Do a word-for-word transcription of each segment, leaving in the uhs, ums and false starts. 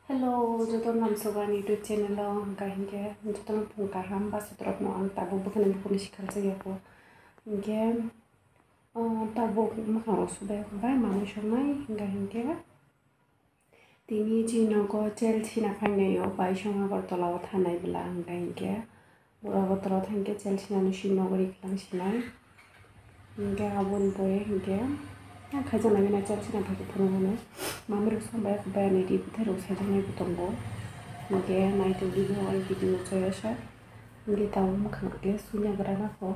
Hello, joto namsogani YouTube channel o hwnkha hinkhe jotono phung kaham, bwswk rokno ang tabuk bwkhani bukhukni sikhalsa yago. Hinkhe, o, tabuk mwkhang rok subai bai manwi soknai hwnkha hinkhe. Tini chini nogo chelsina phainai o bai song Agartala o thanai bwla hwnkha hinkhe. Oro botoro thangkhe chelsina ni swi nogori kwlang sinai. Hinkhe aboni pore hinkhe ang khaijak nangwi na chelsina thangkhe phuru hwnwi. Mamirok song bai khe bayani ri bwthai rok saijaknai bo tongo. Hinkhe naitugwi no o video o joya sa. Hinkhe tabuk mwkhang khe suina gra na kho.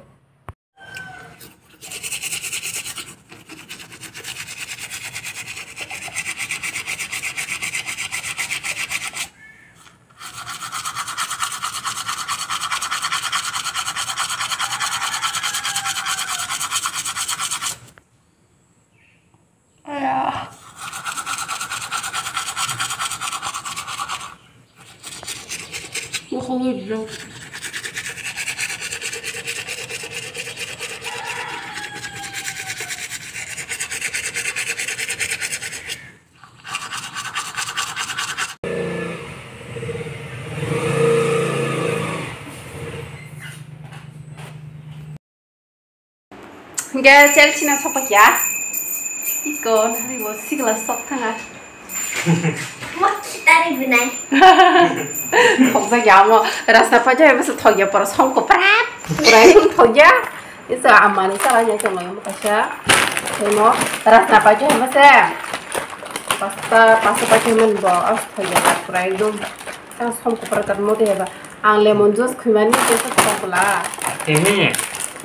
Hinkhe chelsina sokpakya. Iko nari bo sigla sok thanga. Mo kitari bunai. Thokjakya amo rasta paja bai bwsa thokya pora songko prat. Pura ekdom thokya. Isa amani sara nya chonglai amo kaisa. Emo rasta paja amo se. Pasta pasta paja men bo as thokya pura ekdom. Ang som kupra kat mo de ba. Ang lemon juice khwimani tei sa sa bwla. Ini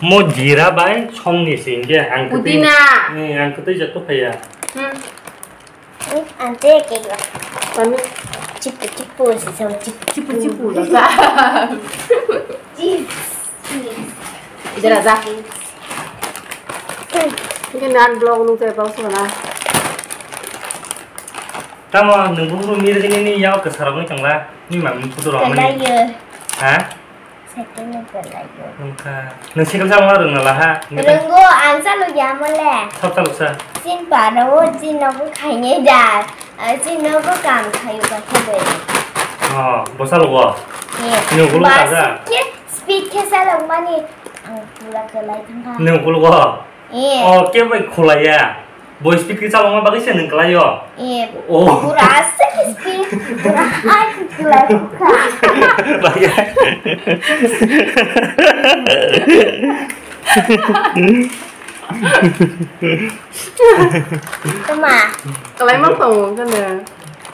mo jira bai som ni sing je ang kwtwi. Pudina. Ni ang kwtwi jat to phaya. Hmm. Hmm, ang te ke ba. Kami chipu chipu si sa chipu. Chipu chipu da sa. Chips. Chips. Jara ja. Hmm. Ini nan blog nu te bau sana. Tamo nwng buphuru mirgini ni yak kwsarok wng tongla? Ni mamung photo rok mani? Kwlaio. Ha? Second kwlaio. Wngkha. Nwng cycle chamung rwngna laha? Rwngo, ang chalo ya mole. Thok chalo sa. Chin para o, chin nogo khainai da. Ah, chin nogo kam khayo ba khe bai. Oh, bo chalo bo? Yes. Nwng ulo kaja? Speed khe chalok mani ang pura kwlai thangkha. Nwng ulo bo? Eh. Oh, khe bai khulaiya. Bo speed khe chalokma bagwi se nwng kwlaio. Eh. Oh. Pura aswk speed, pura high khe kwlai thangkha. Bagwi. Tama. Kwlai ma tongo khe nwng.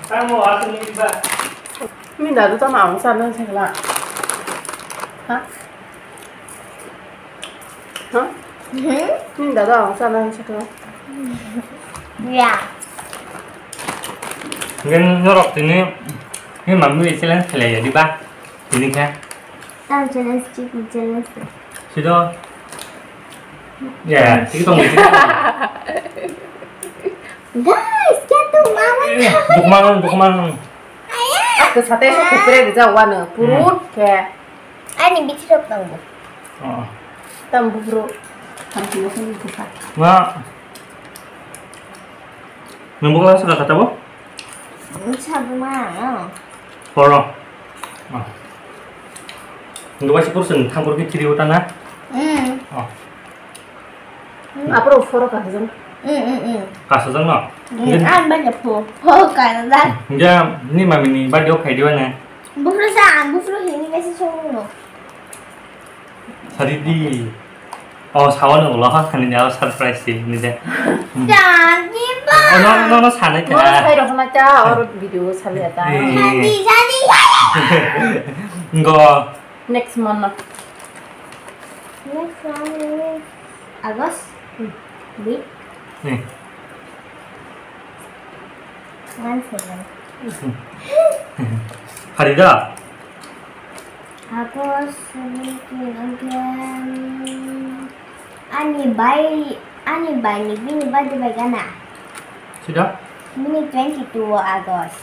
Tamo aswk ni ba. Min dadu tamo ang sa nang sakla. Ha? Ha? Hmm? Min dadu ang sa nang sakla. Ya. Gen norok tini, ni mamui challenge khlai ya diba? Tini kha. Tam challenge, chicken challenge. Sido. Ya, sigi tong, sigi tong. Guys, kya tu mama? Bukmang, bukmang. Aku sate so kupre dija wana, purut ke. Ani bitirok tong bu. Oh. Tam bukro. Tam sino sini kupa. Ma. Nang bukla suka kata bo? Sabu ma. Poro. Ah. Ndu wasi kursen thang kurki chiri uta na? Hmm. Oh. Hmm, apro foro ka hajang. Hmm, hmm, hmm. Ka hajang no? Hmm, an ba ya po. Po ka na da. Ya, ni mami ni ba dio khai diwa na. Bufru sa, bufru hini mesi song no. Sari di. Oh, sawan ulo ha khani nya surprise si ni de. Sadi ba. Oh, no, no, no, sana ka. Mo sai rok na cha or video sali ata. Eh. Sadi, sadi. Go. Next month. Next month is August. Hmm. Di. Hmm. One second. Hari da. August seventeen again. Ani bai, ani bai ni bini birthday bai gana. Sida? Bini twenty-two August.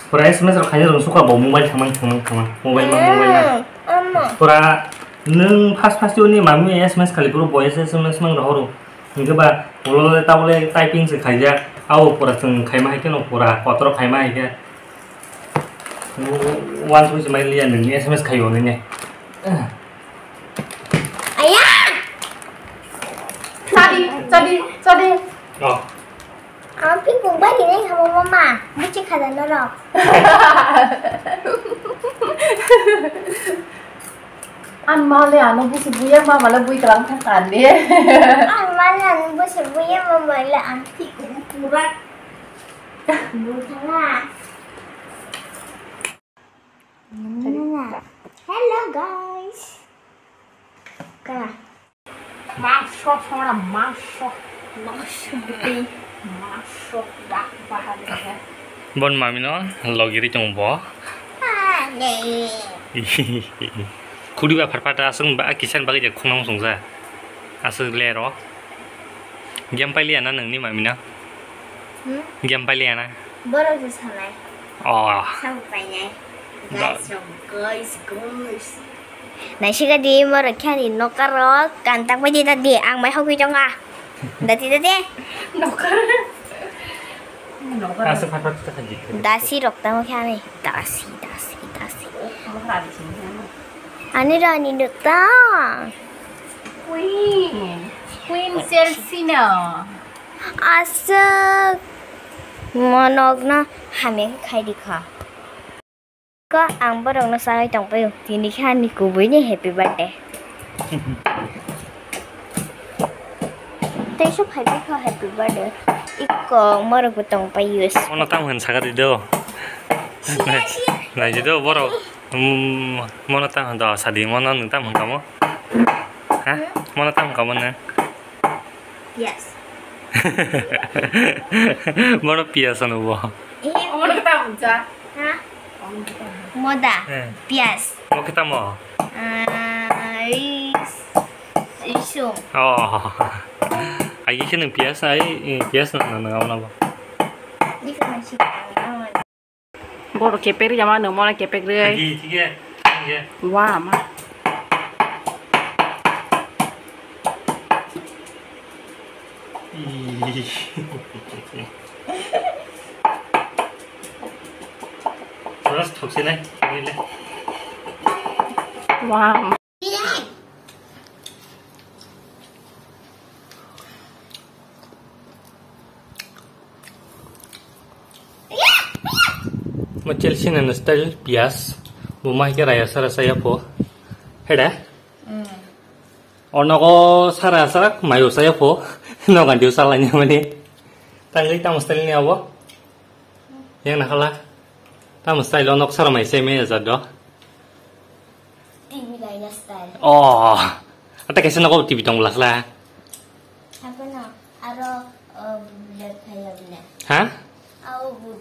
Pura S M S rok khaina rwng sukha bo mobile thangmang thangmang thangmang. Mobile mang, mobile mang. Hmm, ama. Pura nwng first first ni mami S M S khali pura bo S M S mang rohoro. Hinkhe ba ulo le tabole typing se khaijak. Abo pura chwng khaima hai kheno pura kotoro khaima hai khe. One two se mai liya nini S M S khayo nini. Aya! Chadi, chadi, chadi. Oh. Ang pingpung bai rinai hamo mama. Buchi khada norok. Ang male ano busi buya mama le bui kalang thang kan de. Ang male ano busi buya mama le ang pingpung pura. Bui thanga. Hello, guys. Kara. Mangso songna mangso. Mangso bwtwi. Mangso ba bahai. Bon mamino logiri tong bo. Ah, nei. Khudi ba pharpata aswng ba kisan bagwi je khunang songja. Aswk lero. Game pailiya na nangni mamina? Hmm? Game pailiya na? Borok se sanai. Oh. Sabo painai. Da- Guys, from guys, guys. Naisika di moro khani nokaro kantak bai di tadi ang mai hokwi tonga. Dati dati. Nokar. Nokar. Asa phat phat ta khaji. Dasi rok tamo khani. Dasi, dasi, dasi. Ani rani nuk ta. Queen. Queen Chelsea no. Aswk monokno hamya khe khai di kha. Ko ang borokno sawi tongpaio, tini khe ani kubuini happy birthday. Tei sok hai khe happy birthday. Iko morokbo tongpaio. Mono tamo hwn sakha di do. Siya, siya. Nai di do borok. Mm, mono tamo hwn do sadi mono nwng tamo hwn kamo. Ha? Mono tamo hwn kamo nwng? Yes. Mono piyas ano bo. Eh, omo kita buja. Ha? Moda. Eh. Piyas. Mo kita mo. Ah, ris. Risum. Oh. Agi khe nwng piyas ai, eh, piyas nwng nwng abo nabo. Di ka masih. Borok kepek ri jama nwng mono kepek ri. Thigi, thigi, thigi. Wa ma. Ih. Terus thok sini, ini le. Wa ma. Mo Chelsea na style piyas. Bo mai ke raya sara saya po. Heda? Mm. Ono ko sara sara mayo saya po. No gandio sala ni mani. Tangli tamo style ni abo. Yang nakala. Tamo style onok sara mai se me ya jado. T V laina style. Oh. Ata kaisa nogo T V tong lakla. Hapono aro, uh, bulbulai phai abina. Ha? Au bul-,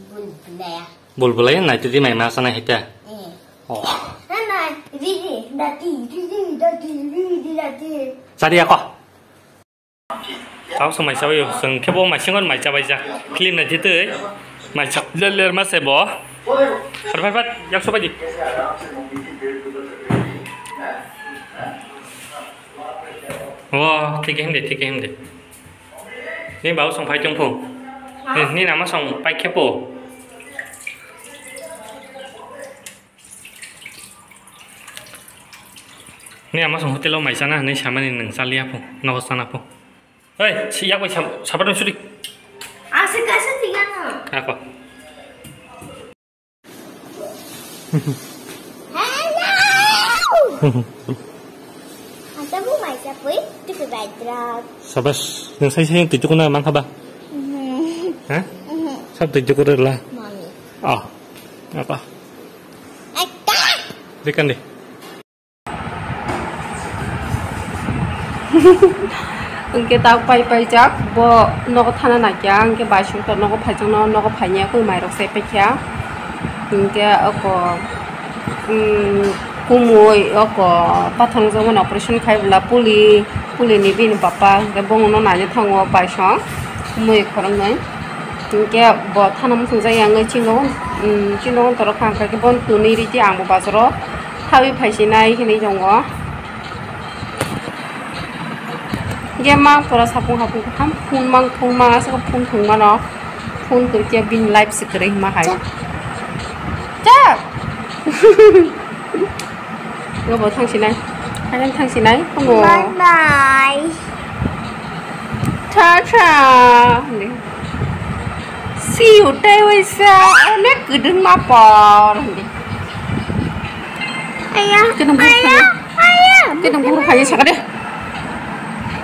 bulbulai. Bulbulai nai tidi mai masa nai hita. Eh. Oh. Na na, ridi, dati, ridi, dati, ridi, dati. Sadi ako. Tao se mai chabai, seng khe bo mai singon mai chabai ja. Film nai thitwi mai chak ler ler ma se bo. Phar phar phar, yak sobai di. O, thik him de, thik him de. Ni bau song phai tong phu. Ni, ni nama song pai khe phu. Ni ama song hotel o mai chana hinwi samani nwng chaliya pho, nogo chana pho. Oi, si yak bai sab-, sabar nung suri. Asa kasa tigano. Ako. Hello. Asa bu mai sa pui, tu ke bai drak. Sabas, nwng sai sai twi tukuna mang khaba. Mhm. Ha? Mhm. Sab twi tukura la. Mami. Ah. Apa? Aka. Dekan de. Hwnkhe tak pai paijak, bo nogo thana naikha, hwnkhe bai songkha nogo phaijakno, nogo phaini yakwi mairok sai paikha. Hwnkhe oko, um, kumui oko pathor wngjakmani operation khai bwla puli, pulini bini bapa hwnkhe bongno naina thango bai song kumui khoroknwi. Hwnkhe bo thana muchungjak ya wngwi chini nogo, um, chini nogo torok kha, hwnkhe bono twnwi ridi ang bo bazaro. Thawi phaisinai hinwi tongo. Hwnkhe mang pora sapung hapung kaham phone mang phone mang aswk phone thwng mano. Phone kwrwikhe bini life se kwrwi hwnma hai. Chak. Ngo bo thang sinai. Hajan thang sinai. Ngo. Bye bye. Ta ta. See you, tei waisa. Onek gudung mapor. Aya, Kena buru aya, kaya. Aya. Kena buru kaya sakade.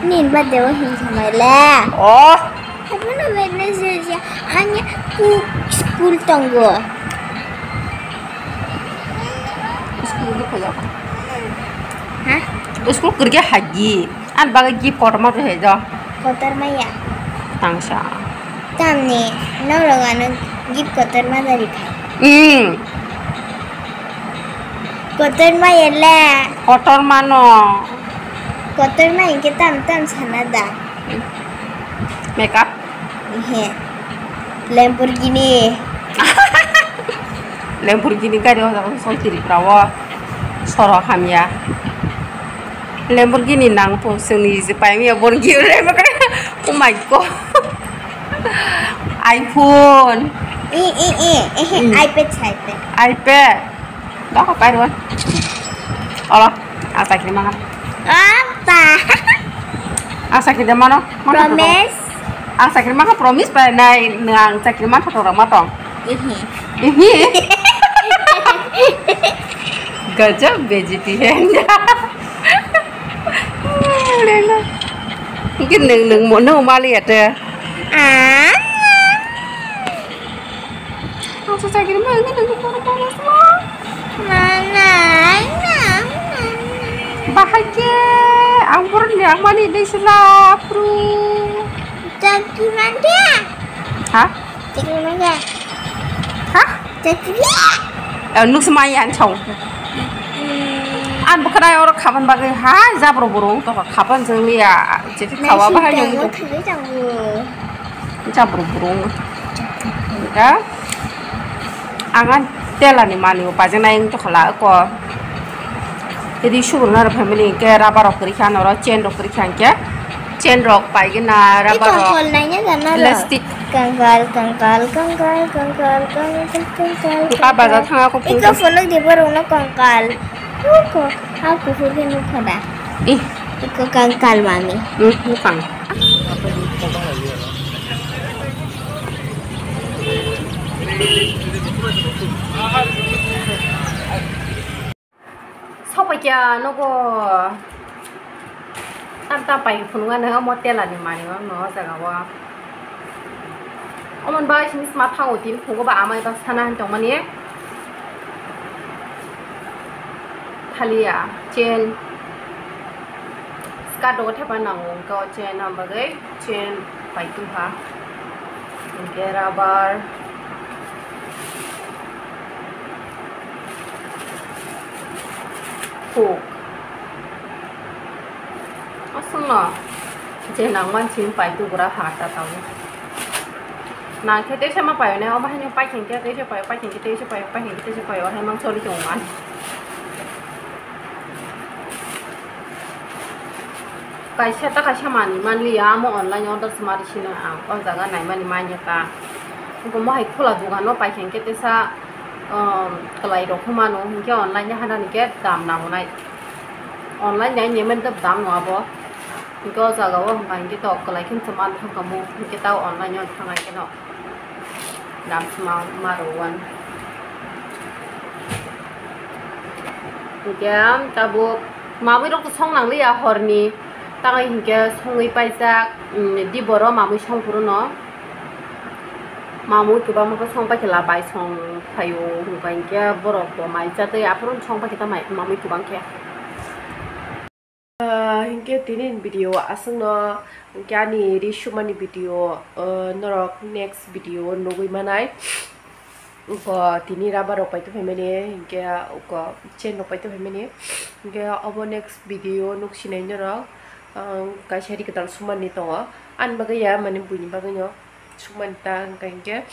Nin ba dewa hin samai le. Oh. Hapono Wednesday ya, anya ku school tongo. School ni khoya. Ha? School kerja haji. An bagai gift kotor ma he do. Kotor ma ya. Tangsa. Tamni, norok ano gift kotor ma dari kha. Hmm. Kotor ma ya le. Kotor mano. Kotor ma ya ke tam tam sana da. Makeup. He. Lamborghini. Lamborghini gari o jaga song Tripura o soro hamya. Lamborghini nang po songni je pai miya Lamborghini. Oh my god. iPhone. E e e e Hmm. iPad iPad. iPad. Doko pairwan. Olo, ang chakri mangha. Apa? Ang chakri de mano. Mano Promise. Ang chakri mangha promise bai nai nang chakri mangha to ma tong. Ihi. Ihi. Gajab bejiti hai. Lena. Mungkin neng neng mo no mali ate. Ah. Ang sa chakri ma ang nang ko ko ko. Mana? Bahai ke ang purun ni ang mani dei sila pru. Chakri mande. Ha? Chakri mande. Ha? Chakri. Eh, nuk semai an chong. An bukanai oro khaban bagwi hai jabro burung to khaban jeng liya. Jadi khawa bahai nyong. Jabro burung. Ya. Angan tela ni mani o pajanai wng tokhala ko. Jadi subruna rok family ke rubber rok kri khan oro chain rok kri khan ke. Chain rok pai gina rubber rok. Kangkal naina gana rok. Plastic. Kangkal, kangkal, kangkal, kangkal, kangkal, kangkal. Ka baja thanga ko. Iko phunuk di borok no kangkal. Iko, ha kuphur ke nukha da. Ih. Iko kangkal mami. Hmm, nukang. Sokpaikia nogo tam tam pai phunuknani omo telani manwi no o jaga o. Omo bai simi sma thango tin phugo ba amai ba sana hin tongmani. Thaliya chain skirt rogo thepa nango wngkha o chain, aboni bagwi chain pai tongkha. Hinkhe rubber, hook. Aswkno je nangmani simi pai tugra ha ta tabuk. Nangkhe teisa ma paio ne, omo haino paithengkhe teisa paio, paithengkhe teisa paio, paithengkhe teisa paio, hai mang choli tongmani. Kaisa ta kaisa manwi manliya, amo online order se mari sino ang, o jaga naimani manya ta. Bo mohai khula dogano paithengkhe teisa, um, kwlai rok mano, hinkhe online ni hana ni khe dam nango nai. Online ni nai nemani dam no abo. Hinkhe o jaga o hwnka hinkhe to kwlai khe se man thangkha mo, hinkhe ta online o thangai kheno. Dam sma maro wan. Hinkhe tabuk mamwi rok to song nangliya horni. Tangwi hinkhe songwi paijak, mm, diboro mamwi song phuru no. Mamwi kwbangma khe song paikhe la bai song phaio hwnka hinkhe borok bo mai chatwi aphuru song paikhe ta mai mamwi kwbang khe. Ah, hinkhe tini ni video aswkno, hinkhe ani ri sumani video, ah, norok next video nugwi manai. Oko tini rubber rok paito phaimani, hinkhe oko chain rok paito phaimani. Hinkhe obo next video nuksinai norok, ah, kaisa ri kwtal sumani tongo. Ani bagwi ya, mani buini bagwino sumani ta, hinkhe.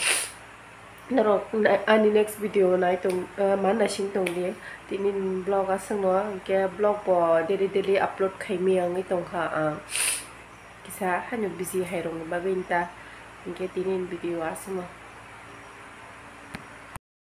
Norok na-, ani next video nai tong, ah, ma naising tong di. Tini ni vlog aswkno, hinkhe vlog bo daily daily upload khaimaya wngwi tongkha ang. Kisa haino busy hai rokni bagwi ta. Hinkhe tini ni video aswkno.